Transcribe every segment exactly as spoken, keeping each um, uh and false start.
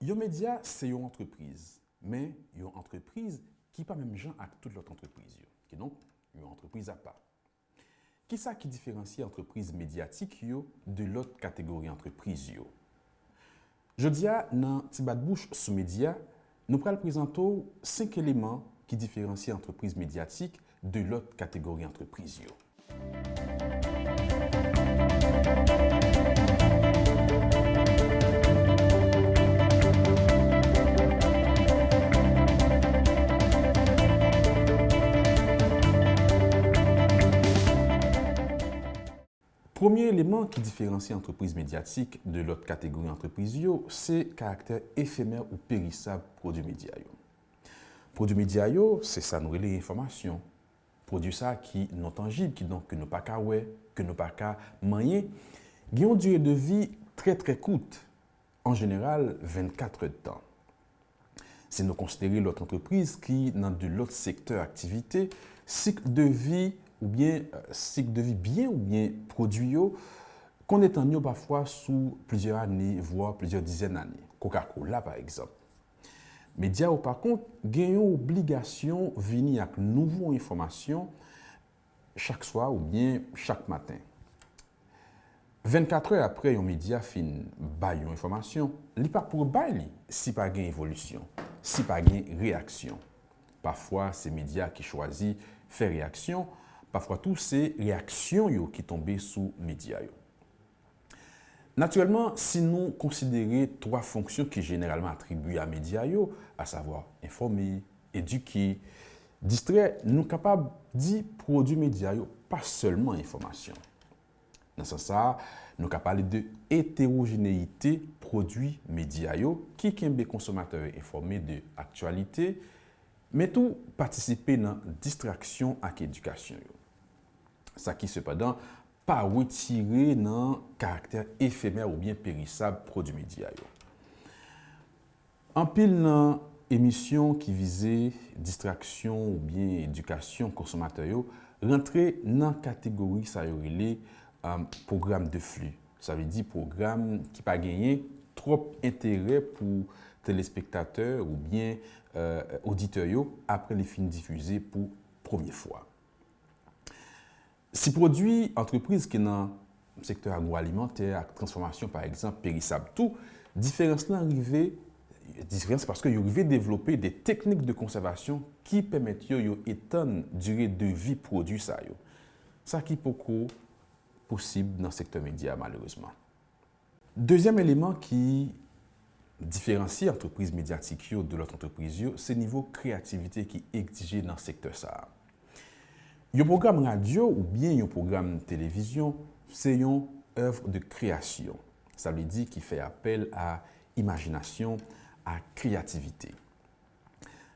Yon medya se yon antrepriz, men yon antrepriz ki pa menm jan ak tout lòt antrepriz yo. Kidonk, yon antrepriz apa. Kisa ki diferansye antrepriz medyatik yo de lòt kategori antrepriz yo? Jodi a, nan Ti Bat Bouch sou medya, nou pral prezante w senk eleman ki diferansye antrepriz medyatik de lòt kategori antrepriz yo. Premye eleman ki diferansye antrepriz medyatik de lòt kategori antrepriz yo, se karaktè efemè ou perisab pwodui medya yo. Pwodui medya yo, se sa nou rele enfòmasyon. Pwodui sa ki non tanjib, kidonk ke nou pa ka wè, ke nou pa ka manyen, gen yon dire de vi trè, trè kout, an jeneral, vennkat è de tan. Si nou konsidere lòt antrepriz ki nan de lòt sektè aktivite, sik de vi oubyen, eh, sik de vi byen oubyen pwodui yo konn etann yo pafwa sou plizyè ane, vwa plizyè dizèn ane. Coca-Cola, pa egzanp. Medya yo, pa kont, gen yon obligasyon vini ak nouvo enfòmasyon chak swa oubyen chak maten. Vennkat è apre yon medya fin bay yon enfòmasyon, li pa pou bay li si pa gen evolisyon, si pa gen reyaksyon. Pafwa, se medya ki chwazi fè reyaksyon, pafwa tou, se reyaksyon yo ki tonbe sou medya yo. Natirèlman, si nou konsidere twa fonksyon ki jeneralman atribye a medya yo, asavwa enfòme, edike, distrè, nou kapab di pwodui medya yo pa sèlman enfòmasyon. Nan sans sa a, nou ka pale de etewojeneyite pwodui medya yo ki kenbe konsomatè yo enfòme de aktyalite, men tou patisipe nan distraksyon ak edikasyon yo. Sa ki, sepandan, pa retire nan karaktè efemè oubyen perisab pwodui medya yo. Anpil nan emisyon ki vize distraksyon oubyen edikasyon konsomatè yo rantre nan kategori sa yo rele, um, pwogram de fli. Sa vle di pwogram ki pa genyen twòp enterè pou telespektatè oubyen, eh, oditè yo apre li fin difize pou premye fwa. Si pwodui antrepriz ki nan sektè agwoalimantè ak transfòmasyon, pa egzanp, perisab tou, diferans lan rive, diferans paske yo rive devlope de teknik de konsèvasyon ki pèmèt yo, yo etann dire de vi pwodui sa yo. Sa ki poko posib nan sektè medya, malerezman. Dezyèm eleman ki diferansye antrepriz medyatik yo de lòt antrepriz yo, se nivo kreyativite ki egzije nan sektè sa a. Yon pwogram radyo oubyen yon pwogram televizyon, se yon èv de kreyasyon. Sa vle di ki fè apèl a imajinasyon, a kreyativite.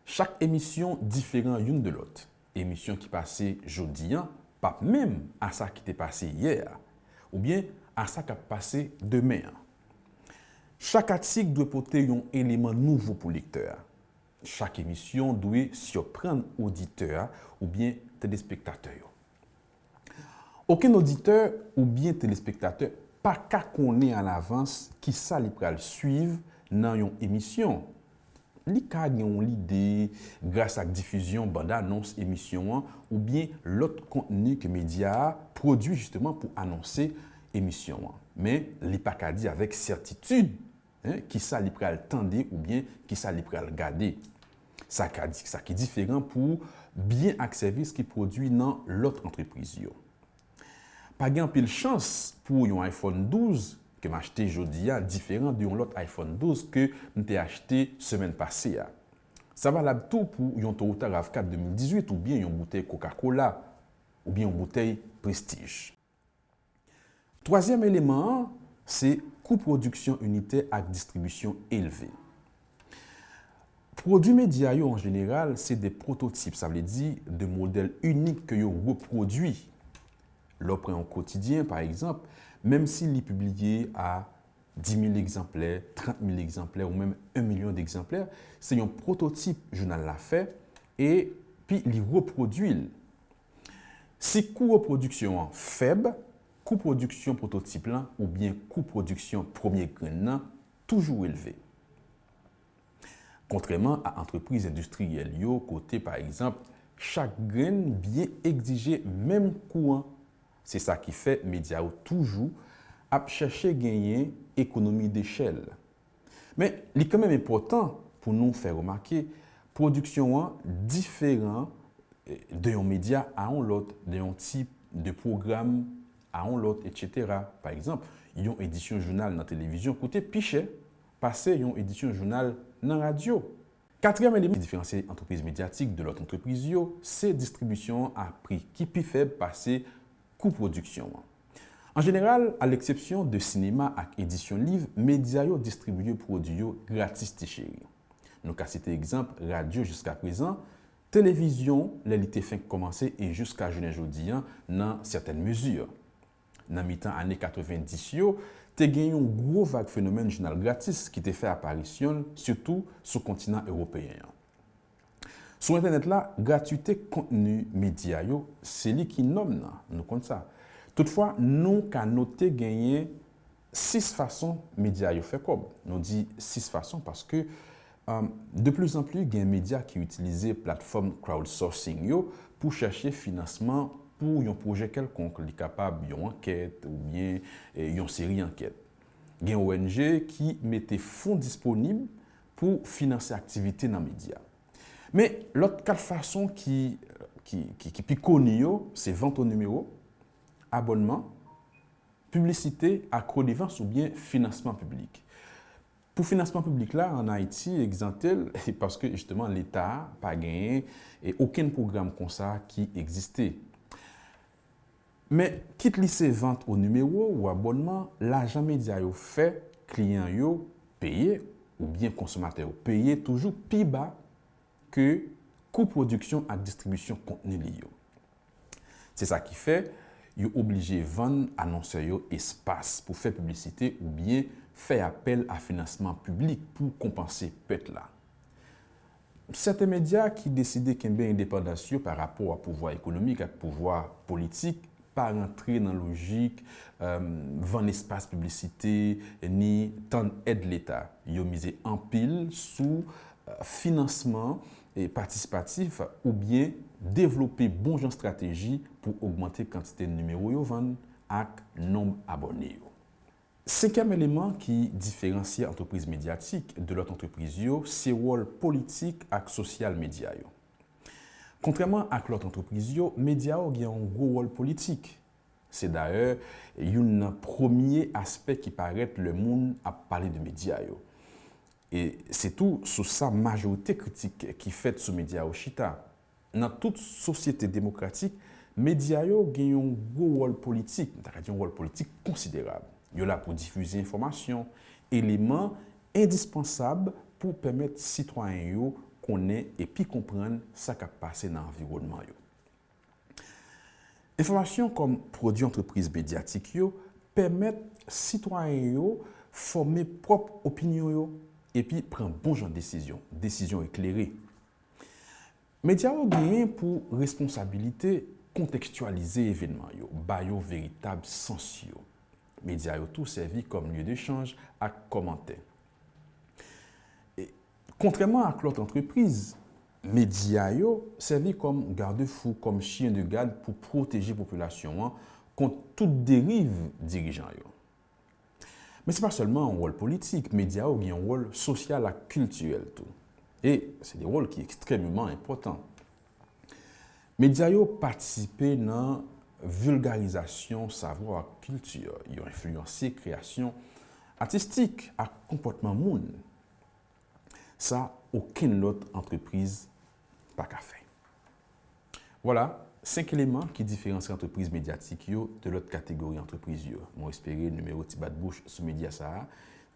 Chak emisyon diferan youn de lòt. Emisyon ki pase jodi a p ap menm a sa ki te pase yè a, oubyen a sa k ap pase demen an. Chak atik dwe pote yon eleman nouvo pou lektè a. Chak emisyon dwe siprann oditè a oubyen telespektatè yo. Okenn oditè oubyen telespektatè pa ka konnen alavans kisa li pral swiv nan yon emisyon. Li ka gen yon lide gras ak difizyon bann anons emisyon an oubyen lòt kontni ke medya a pwodui jisteman pou anonse emisyon an. Men, li pa ka di avèk sètitid, en, kisa li pral tande oubyen kisa li pral gade. Sa ka di, sa ki diferan pou byen ak sèvis ki pwodui nan lòt antrepriz yo. Pa gen anpil chans pou yon iPhone douz ke m achte jodi a diferan de yon lòt iPhone douz ke m te achte semèn pase a. Sa valab tou pou yon Toyota rav kat de mil dizuit oubyen yon boutèy Coca-Cola oubyen yon boutèy Prestige. Twazyèm eleman an, se kou pwodiksyon initè ak distribisyon elve. Pwodui medya yo an jeneral se de pwototip, sa vle di de modèl inik ke yo repwodui. Lè w pran yon kotidyen, pa egzanp, menm si li pibliye a dis mil egzanplè, trant mil egzanplè ou menm yon milyon egzanplè, se yon pwototip jounal la fè, epi li repwodui l. Si kou repwodiksyon an fèb, kou pwodiksyon pwototip lan oubyen kou pwodiksyon premye grenn nan toujou elve. Kontrèman a antrepriz endistriyèl yo, kote, pa egzanp, chak grenn byen egzije menm kou an, se sa ki fè medya yo toujou ap chèche genyen ekonomi dechèl. Men, li kanmenm enpòtan pou nou fè remake, pwodiksyon an diferan de yon medya a yon lòt, de yon tip de pwogram a yon lòt, etsetera. Pa egzanp, yon edisyon jounal nan televizyon koute pi chè pase yon edisyon jounal nan radyo. Katriyèm eleman ki diferansye antrepriz medyatik de lòt antrepriz yo, se distribisyon an a pri ki pi fèb pase kou pwodiksyon an. An jeneral, a leksepsyon de sinema ak edisyon liv, medya yo distribiye pwodui yo gratis ti cheri. Nou ka site egzanp radyo jiskaprezan, televizyon lè li te fenk kòmanse e jiska jounen jodi an nan sètèn mezi. Nan mitan ane katrevenndis yo, te gen yon gwo vag fenomèn jounal gratis ki te fè aparisyon l, sitou sou kontinan ewopeyen an. Sou entènèt la, gratwite kontni medya yo, se li ki nòm nan, nou konn sa. Toutfwa, nou ka note genyen sis fason medya yo fè kòb. Nou di sis fason paske, um, de plus en plus, gen medya ki itilize platfòm crowdsourcing yo pou chèche finansman pou yon pwojè kèlkonk. Li kapab yon ankèt oubyen, eh, yon seri ankèt. Gen O N G ki mete fon disponib pou finanse aktivite nan medya. Men, lòt kat fason ki, ki, ki, ki pi koni yo, se vant o nimewo, abònman, piblisite ak redevans oubyen finansman piblik. Pou finansman piblik la, ann Ayiti, egzante l, paske jisteman, Leta a pa genyen, e, okenn pwogram konsa ki egziste. Men, kit li se vant o nimewo ou abònman, lajan medya yo fè, kliyan yo peye, oubyen konsomatè yo peye toujou pi ba ke kou pwodiksyon ak distribisyon kontni li yo. Se sa ki fè, yo oblije vann anonsè yo espas pou fè piblisite oubyen fè apèl a finansman piblik pou konpanse pèt la. Sèten medya ki deside kenbe endepandans yo pa rapò a pouvwa ekonomik ak pouvwa politik pa rantre nan lojik, eh, vann espas piblisite ni tann èd Leta. Yo mize anpil sou, eh, finansman, eh, patisipatif oubyen devlope bon jan estrateji pou ogmante kantite nimewo yo vann ak nonb abòne yo. Senkyèm eleman ki diferansye antrepriz medyatik de lòt antrepriz yo, se wòl politik ak sosyal medya yo. Kontrèman ak lòt antrepriz yo, medya yo gen yon gwo wòl politik. Se dayè youn nan premye aspè ki parèt lè moun ap pale de medya yo. E se tou sou sa majorite kritik ki fèt sou medya yo chita. Nan tout sosyete demokratik, medya yo gen yon gwo wòl politik, m ta ka di yon wòl politik konsiderab. Yo la pou difize enfòmasyon, eleman endispansab pou pèmèt sitwayen yo konnen epi konprann sa k ap pase nan anviwònman yo. Enfòmasyon kòm pwodui antrepriz medyatik yo pèmèt sitwayen yo fòme pwòp opinyon yo epi pran bon jan desizyon, desizyon eklere. Medya yo genyen pou responsabilite kontekstyalize evènman yo, ba yo veritab sans yo. Medya yo tou sèvi kòm lye dechanj ak kòmantè. E, kontrèman ak lòt antrepriz, medya yo sèvi kòm gadefou, kòm chyen de gad pou pwoteje popilasyon an kont tout deriv dirijan yo. Men se pa sèlman yon wòl politik, medya yo gen yon wòl sosyal ak kiltirèl tou. E se de wòl ki ekstrèmeman enpòtan. Medya yo patisipe nan vilgarizasyon savwa ak kilti, yo enfliyanse kreyasyon atistik ak konpòtman moun. Sa okenn lòt antrepriz pa ka fè. Vwala, senk eleman ki diferansye antrepriz medyatik yo de lòt kategori antrepriz yo. Mwen espere nimewo Ti Bat Bouch sou medya sa a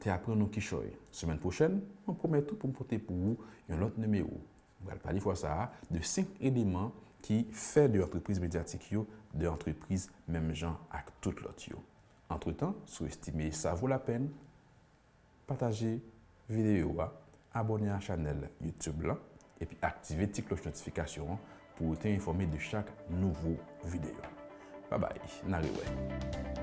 te aprann ou kichòy. Semèn pwochèn, mwen pwomèt ou pou m pote pou ou yon lòt nimewo. Mwen pral pale fwa sa a de senk eleman ki fè de antrepriz medyatik yo de antrepriz menm jan ak tout lòt yo. Antretan, si w estime sa vo lapèn, pataje videyo a, abòne a chanèl YouTube lan, epi aktive ti klòch notifikasyon an pou w te enfòme de chak nouvo videyo. Babay, n a rewè.